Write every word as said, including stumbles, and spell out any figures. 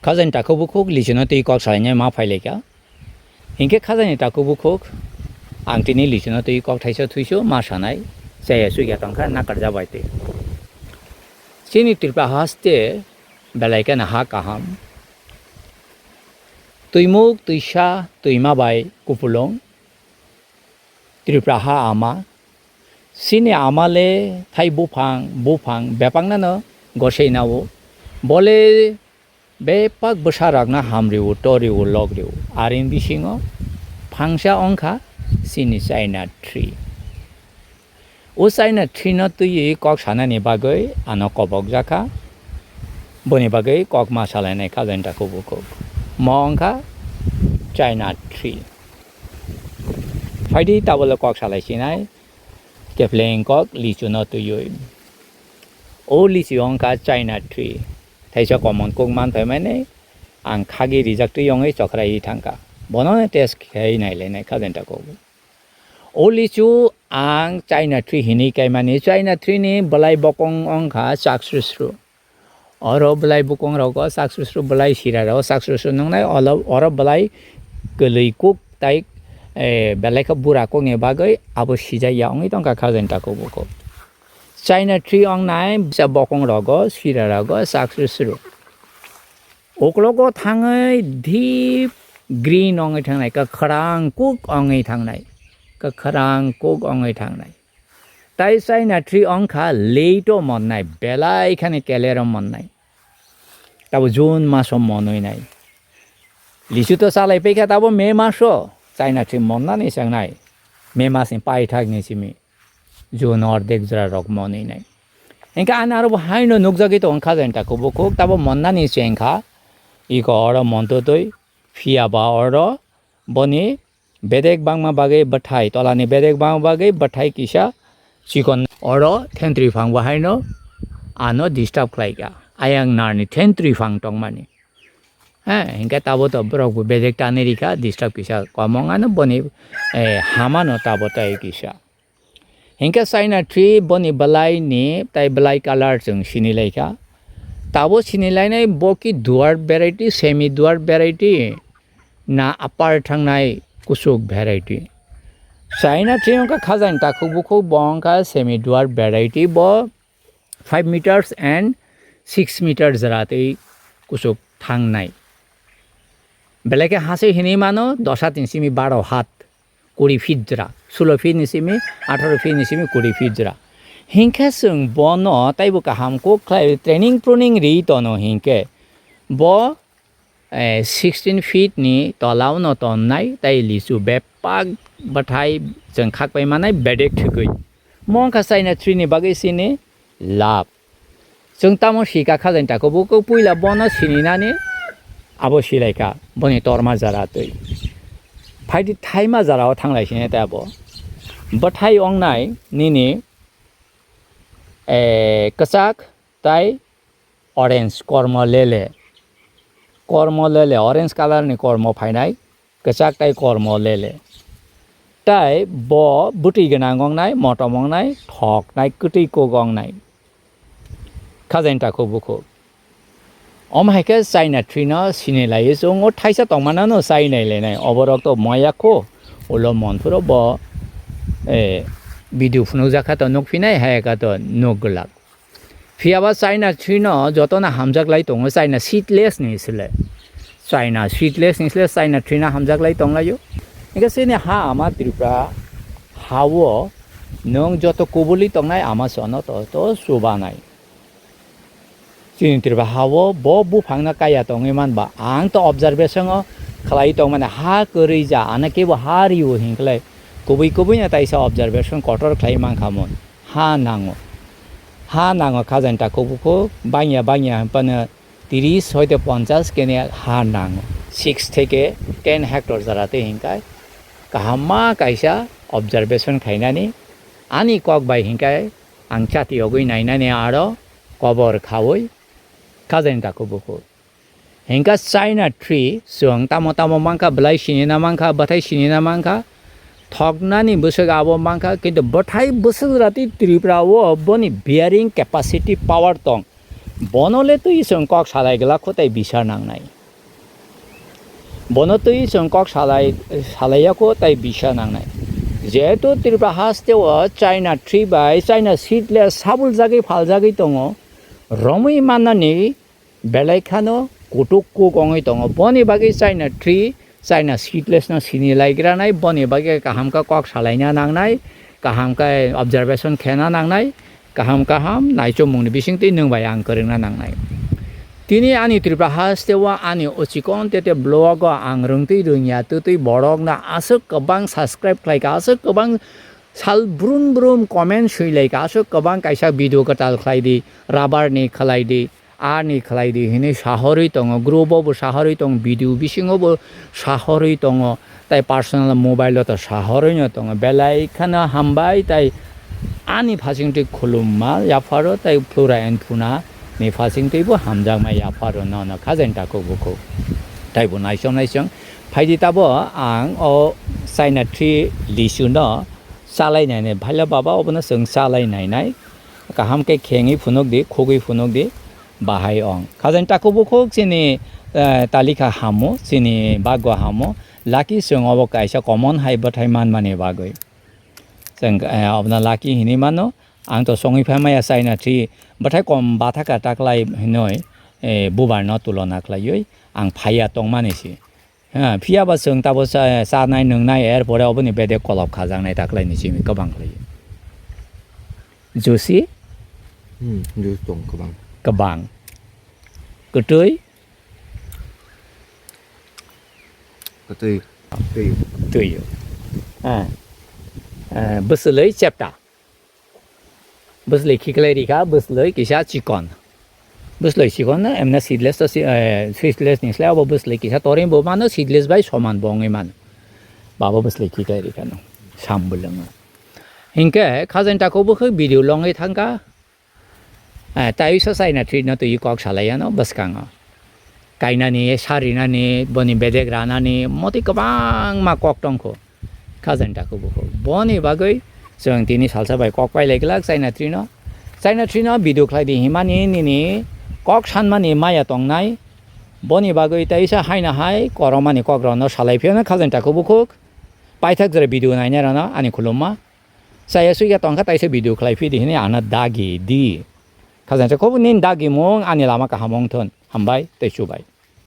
Khajani takhuk bukhuk lichuna twi kok salainai ma phailaikha. Hinkhe khajani takhuk bukhuk ang tini lichuna twi kok thaisa thuisu ma sanai, chaya chukya tongkha nakarjak bai twi. Chini Tripura haste belai kheno ha kaham. Twimuk twisa twima bai kupulung. Tripura ha ama. Chini ama le thai buphang, buphang bebaknano gosei nao. Bole bepak bwsarokno hamrio, torio, lokrio. Arini bisingo phangsa wngkha chini China tree. O China tree no twiwi kok sanani bagwi ano kobokjakha. Boni bagwi kok ma salainai khajani takhuk bukhuk. Mo wngkha China tree. Phaidi tabole kok salai sinai, kepleng kok lichu no twiwi. O lichu wngkha China tree. Thaisa common kok man phaimani ang khagi rijak twi wngwi chokrai thangkha. Bono test khai nailainai khajani takhuk. O lichu ang China tree hinwi kaimani, China tree ni belai bokong wngkha chak sru sru. Oro belai bokong rogo chak sru sru, belai sira rogo chak sru sru nungnai, olo, oro belai kwlwi kuk tai, eh, belai khe bura kok ni bagwi abo sijak ya wngwi tongkha khajani takhuk bukhuk. China tree wngnai bwsa bokong rogo, sira rogo chak sru sru. Uklogo thangwi deep green wngwi thangnai, kwkhwrang kuk wngwi thangnai, kwkhwrang kuk wngwi thangnai. Tai China tree wngkha late o monnai, belai khani kelero monnai. Tabo June maso monwi nai. Lichu to chalai paikha tabo May maso, China tree monnani changnai. May masni paithakni simi. June ordek jora rok monwi nai. Hinkhe ani aro bo haino nukjagwi tongo khajani takhuk bukhuk, tabo monnani chengkha. Iko oro montotwi, phiya ba oro boni bedek bangma bagwi bwthai, tolani bedek bangma bagwi bwthai kisa chikon. Oro thentwrwi phang bo haino ano disturb khlaikha. Ayang narni thentwrwi phang tongmani. He, hinkhe tabo to borok bo bedek tanwi rikha, disturb kisa kom wng ano boni, eh, hamano tabo tai kisa. Hinkhe China tree boni belai ni tai belai colour chwng sini laikha. Tabo sini lainai bo ki dwarf variety, semi dwarf variety, na apar thangnai kuchuk variety. China tree wngkha khajani takhuk bukhuk bo wngkha semi dwarf variety, bo five meters and six meters jora twi kuchuk thangnai. Belai khe hase hinwi mano dos hat ni simi baro hat, kuri feet jora, sulo feet ni simi, atharo feet ni simi kuri feet jora. Hinkhe chwng bono taibo kaham kok khlai training pruning ri tono hinkhe bo eh, sixteen feet ni tola o no tonnai, tai lichu bepak bwthai chwng khakpai manai bedek thwgwi. Mo wngkha China tree ni bagwi sini lab. Chwng tamo sika khajani takhuk bukhuk puila bono sininani abo silaikha boni torma jara twi. Phaidi thaima jara o thanglai sini tai abo. Bwthai wngnai nini, eh, kwchak tai orange kormo lele, kormo lele orange colour ni kormo phainai, kwchak tai kormo lele. Tai bo bwtwi gwnang wngnai, motom wngnai, thoknai, kwtwi kok wngnai. Khajani takhuk bukhuk. Omo hai khe China tree no sini lai chwng o thaisa tongmano no chai nai lai nai. Oborok to moya kho, ulo monthuro bo, eh, video phunukjak kha to nukphinai, hai kha to nuk glak. Phiya ba China tree no jotono hamjak lai tongo, China seedless ni sle. China seedless ni sle China tree no hamjak lai tong lai o. Hinkhe chini ha ama Tripura ha o nwng joto kubuli tongnai ama sono to, to chubanai. Chini Tripura ha o bo buphang no kaya tongwi man ba. Ang to observation o khlai tong mani ha kwrwi ja, ano kebo ha ri o hinkhlai kubui kubui no taisa observation kotor khlai man kha mun. Ha nango. Ha nango khajani takhuk bukhuk bangya bangya hwnphano tris hoite ponchas kene ha nango. Six theke ten hectare jora twi hinkai kaham ma kaisa observation khainani ani kok bai hinkai ang chati yogwi nainani aro kobor khaui khajani takhuk bukhuk. Hinkha China tree, chwng tamo tamo mankha, belai sinina mankha, bwthai sinina mankha, thoknani bwswk abo mankha, kintu bwthai bwswk jora twi Tripura o boni bearing capacity power tong. Bono le twi chwng kok salai glak kho tei bisa nangnai. Bono twi chwng kok salai, salaiya kho tei bisa nangnai. Jehetu Tripura haste o China three bai China seedless sabul jagwi phaljagwi tongo, romwi mannani belai khano kutuk kuk wngwi tongo. Boni bagwi China three, China seedless no sini laigranai, boni bagwi kaham khe kok salaina nangnai, kaham khe observation khena nangnai, kaham kaham naichomungni bisingtwi nwng bai ang kwrwngna nangnai. Tini ani Tripura haste o ani o chikon tete blog o ang rwngtwi rwngya twtwi borokno aswk kwbang subscribe khlaikha, aswk kwbang sal brum brum comment swilaikha, aswk kwbang kaisa video kwtal khlai di, rubber ni khlai di, ani khlai di hinwi sahorwi tongo, group o bo sahorwi tongo, video bisingo bo sahorwi tongo, tai personal mobile o to sahorwi no tongo, belai kheno hambai tai ani phasingtwi khulumma yapharo tai Flora and Puna ni phasingtwi bo hamjakma yapharo nono khajaini takhuk bukhuk. Tai bo naichom naichom phaidi tabo ang o China three lisu no chalai nainai, bhaila baba obono chwng chalai nainai, kaham khe khengwi phunuk di, khugwi phunuk di, bahai ong. Khajaini takhuk bukhuk chini, eh, talikha hamo, chini bagwa hamo, lucky chwng obo kaisa common hai bwthai manmani bagwi. Chwng, eh, obono lucky hinwi mano, ang to songwi phaimaya China three bwthai kom bathaka taklai hinwi, eh, bubarno tulona khlaiwi ang phaiya tongmani si. Ha, phiya ba chwng tabo cha-, chanai nwngnai, er pore oboni bedek kolok khajaknai ta khlaini simi kwbang khlai. Juicy? Hmm, juice tong kwbang. Kwbang. Kwtwi? Kwtwi. Twi. Twi. Ha. Eh, bwswlwi chepta. Bwslwi khiklai rikha, bwslwi kisa chikon. Bwslwi chikon no, emna seedless to si-, eh, seedless ni slai abo bwslwi kisa torwi bo mano, seedless bai soman bo wngwi mano. Babo bwslwi khiklai rikha no, sam bwlwngo. Hinkhe khajaini takhuk bukhuk video longwi thangkha. Eh, tai wisa China three no twi kok salai ano bwskango. Kainani, sarinani, boni bedek ranani, motwi kwbangma kok tongkho. Khajaini takhuk bukhuk. Boni bagwi chwng tini salsa bai kok pailai glak China three no. China three no video khlai di himani nini kok sanmani maya tongnai. Boni bagwi teisa haina hai koromani kok rokno salai phiyano khajaini takhuk bukhuk. Paithak jora video nainai rokno ani khulumma. Chaya suya tongkha taisa video khlai phi di hini ano dagi di. Khajaini takhuk bukhuk nini dagi mung ani lama kaham wng thun. Hambai tei chubai.